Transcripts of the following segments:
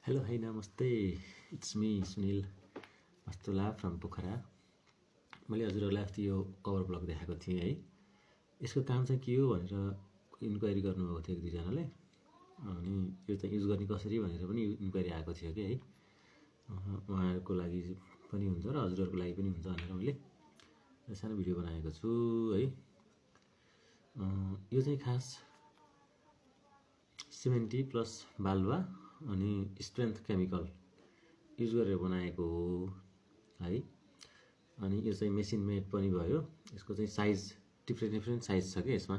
Hello hi नमस्ते it's me Sunil Vastula from Pokhara. मैले हजुरहरूलाई अस्ति यो कभर ब्लग देखाएको थिएँ है। यसको काम चाहिँ के हो भनेर इन्क्वायरी गर्नुभएको थियो एक दुईजनाले, अनि यो चाहिँ युज गर्ने कसरी भनेर पनि इन्क्वायरी आएको थियो कि है। उहाँहरूको लागि पनि हुन्छ र हजुरहरूको लागि पनि हुन्छ भनेर मैले सानो भिडियो बनाएको छु है। यो चाहिँ खास सिमेन्टी प्लस बालुवा अनि स्ट्रेन्थ केमिकल युज गरेर बनाएको हो है। अनि यो चाहिँ मेसिन मेड पनि भयो। यसको चाहिँ साइज डिफ्रेन्ट साइज छ कि यसमा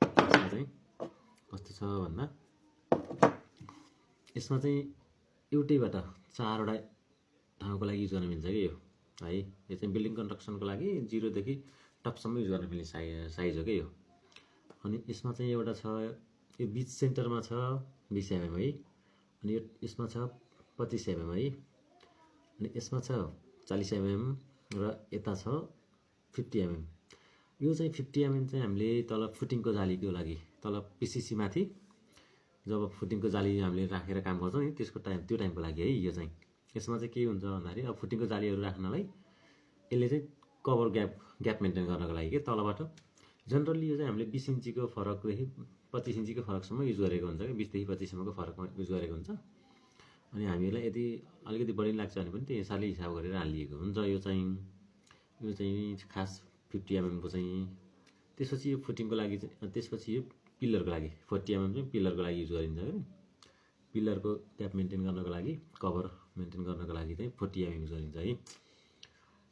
चाहिँ कस्तो छ भन्दा यसमा चाहिँ एउटैबाट चारवटा ठाउँको लागि युज गर्न मिल्छ कि यो है। यो चाहिँ बिल्डिङ कन्स्ट्रक्सनको लागि 0 देखि टपसम्म युज गर्न मिल्ने साइज हो कि यो। अनि यसमा चाहिँ एउटा छ, यो बीच सेन्टरमा छ 20 mm है। अनि यसमा छ 25 mm है। अनि यसमा छ 40 mm र यता छ 50 mm। यो चाहिँ 50 mm चाहिँ हामीले तल फुटिङको जालीको लागि, तल पिसिसी माथि जब फुटिङको जाली हामीले राखेर काम गर्छौँ नि त्यो टाइमको लागि है। यो चाहिँ यसमा चाहिँ के हुन्छ भन्दाखेरि अब फुटिङको जालीहरू राख्नलाई यसले चाहिँ कभर ग्याप मेन्टेन गर्नको लागि के तलबाट जनरली यो चाहिँ हामीले 20 इन्चीको फरकदेखि 25 इन्चीको फरकसम्म युज गरेको हुन्छ कि 20 देखि 25 सम्मको फरकमा युज गरेको हुन्छ। अनि हामीलाई यदि अलिकति बढी लाग्छ भने पनि त्यही हिसाब गरेर हालिएको हुन्छ। यो चाहिँ खास 50 mm को चाहिँ। त्यसपछि यो फुटिङको लागि चाहिँ, त्यसपछि यो पिल्लरको लागि 40 mm चाहिँ पिल्लरको लागि युज गरिन्छ कि। पिल्लरको ग्याप मेन्टेन गर्नको लागि, कभर मेन्टेन गर्नको लागि चाहिँ 40 mm युज गरिन्छ है।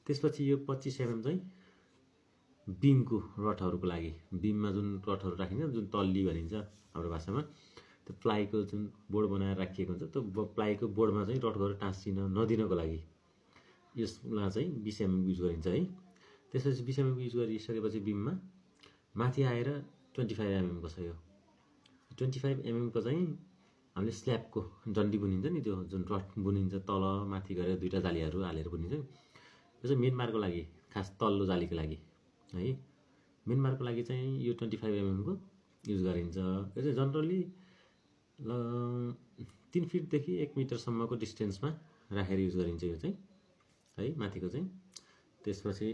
त्यसपछि यो 25 mm चाहिँ बिमको रडहरूको लागि, बिममा जुन रडहरू राखिन्छ, जुन तल्ली भनिन्छ हाम्रो भाषामा, त्यो प्लाईको जुन बोर्ड बनाएर राखिएको हुन्छ, त्यो प्लाईको बोर्डमा चाहिँ रडहरू टाँसिन नदिनको लागि यसलाई चाहिँ 20 mm युज गरिन्छ है। त्यसपछि 20 mm युज गरिसकेपछि बिममा माथि आएर 25 mm को छ। यो 25 mm को चाहिँ हामीले स्ल्याबको डन्डी बुनिन्छ नि, त्यो जुन रड बुनिन्छ तल माथि गरेर दुईवटा जालीहरू हालेर बुनिन्छ। यो चाहिँ मेन बारको लागि, खास तल्लो जालीको लागि है। मेन बारको लागि चाहिँ यो 25 mm को युज गरिन्छ। यो चाहिँ जनरली 3 फिटदेखि 1 मिटरसम्मको डिस्टेन्समा राखेर युज गरिन्छ यो चाहिँ है, माथिको चाहिँ। त्यसपछि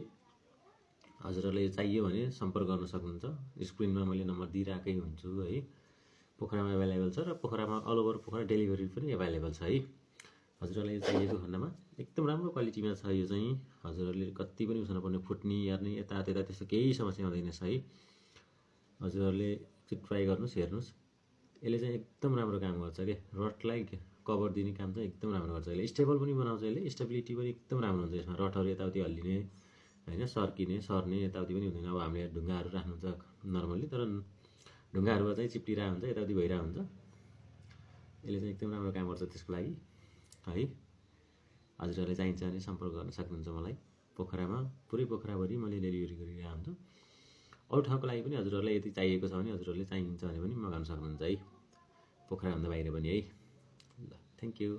हजुरहरूले चाहियो भने सम्पर्क गर्न सक्नुहुन्छ। स्क्रिनमा मैले नम्बर दिइरहेकै हुन्छु है। पोखरामा एभाइलेबल छ र पोखरामा अल ओभर पोखरा डेलिभरी पनि एभाइलेबल छ है। हजुरहरूलाई चाहिएको खण्डमा एकदम राम्रो क्वालिटीमा छ यो चाहिँ। हजुरहरूले कति पनि उस नपर्ने, फुट्ने यार्ने यता त्यस्तो केही समस्या हुँदैन है। हजुरहरूले चाहिँ ट्राई गर्नुहोस्, हेर्नुहोस्। यसले चाहिँ एकदम राम्रो काम गर्छ के, रडलाई कभर दिने काम चाहिँ एकदम राम्रो गर्छ। यसले स्टेबल पनि बनाउँछ, यसले स्टेबिलिटी पनि एकदम राम्रो हुन्छ यसमा। रडहरू यताउति हल्लिने होइन, सर्ने यताउति पनि हुँदैन। अब हामीले ढुङ्गाहरू राख्नुहुन्छ नर्मल्ली, तर ढुङ्गाहरू चाहिँ चिप्टिरहेको हुन्छ, यताउति भइरहेको हुन्छ। यसले चाहिँ एकदम राम्रो काम गर्छ त्यसको लागि है। हजुरहरूलाई चाहिन्छ भने सम्पर्क गर्न सक्नुहुन्छ मलाई। पोखरामा, पुरै पोखराभरि मैले डेलिभरी गरिरहेको हुन्छु। अरू ठाउँको लागि पनि हजुरहरूलाई यदि चाहिएको छ भने, हजुरहरूले चाहिन्छ भने पनि मगाउन सक्नुहुन्छ है, पोखराभन्दा बाहिर पनि है। ल, थ्याङ्क यू।